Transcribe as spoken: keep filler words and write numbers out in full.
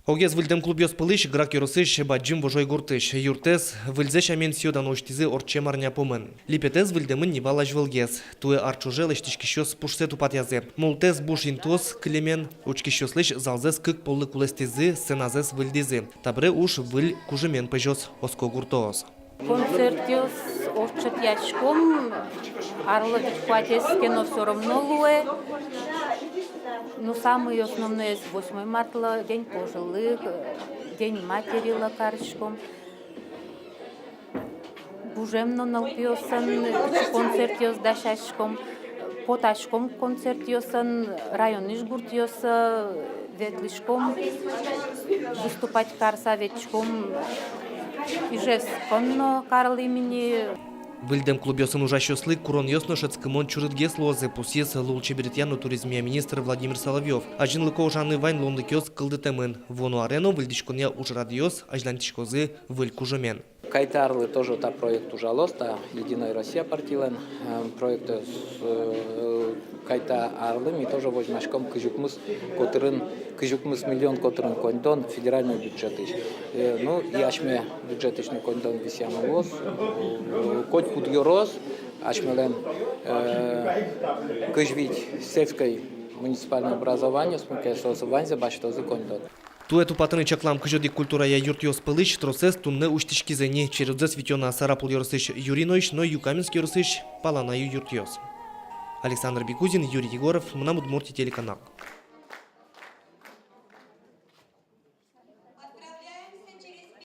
Огез выльдэм клубъёс пӧлысь Грах ёросысь Бадӟым Вожой гуртысь. Юртэз выльзэ сямен сӥё-дано усьтӥзы ортчем арня пумын. Липетэз выльдэмын ни вал азьвылгес. Туэ ар ӵоже лэсьтӥськисьёс пушсэ тупатъязы. Мултэс буш интыос кылемен, учкисьёслэсь залзэс кык поллы кулэстӥзы, сценазэс выльдӥзы. Табере уж выль кужымен пӧзёз, оско гуртоос. Концертъёс ортчытъяськом, арлы куатез ке но всё равно луэ. Ну, самый основноез восьмой мартлы, День пожилых, День материлы кариськом. Гужем но нылпиосын кыӵе концертъёс дасяськом, потаськом концертъёсын, районысь гуртъёсы ветлӥськом, выступать карыса ветлӥськом. Ижевскын но карылӥмы ни. Выльдэм клубъёсын ужасьёслы куронъёс но шӧдскымон чурытгес луозы, пусйиз лулчеберетъя но туризмъя министр Владимир Соловьёв. Азинлыко ужаны вань луонлыкъёс кылдытэмын. Вуоно аре но выльдӥськонъя ужрадъёс азьланьтӥськозы выль кужымен. Кайта арлы тоже та проект ужалоз, та «Единая Россия» партилэн, э, проектэ, э, кайта арлы ми тоже возьмаськом кызь укмыс котырын, кызь укмыс миллион котырын коньдон федеральной бюджетысь. Э, ну, и асьме бюджетысь но коньдон висъямын луоз, э, котькуд ёрос, асьмелэн, э, кызь вить сельской муниципальной образованиос, мукет соос ваньзэ басьтозы коньдон. Туэ тупатыны чаклам кызь одӥг культурая юртъёс пӧлысь тросэз туннэ усьтӥськизы ни. Чередзэс витёно Сарапул ёросысь Юриноысь но Юкаменск ёросысь Паланаю юртъёс. Александр Бекузин, Юрий Егоров, «Мынам Удмуртие» телеканал.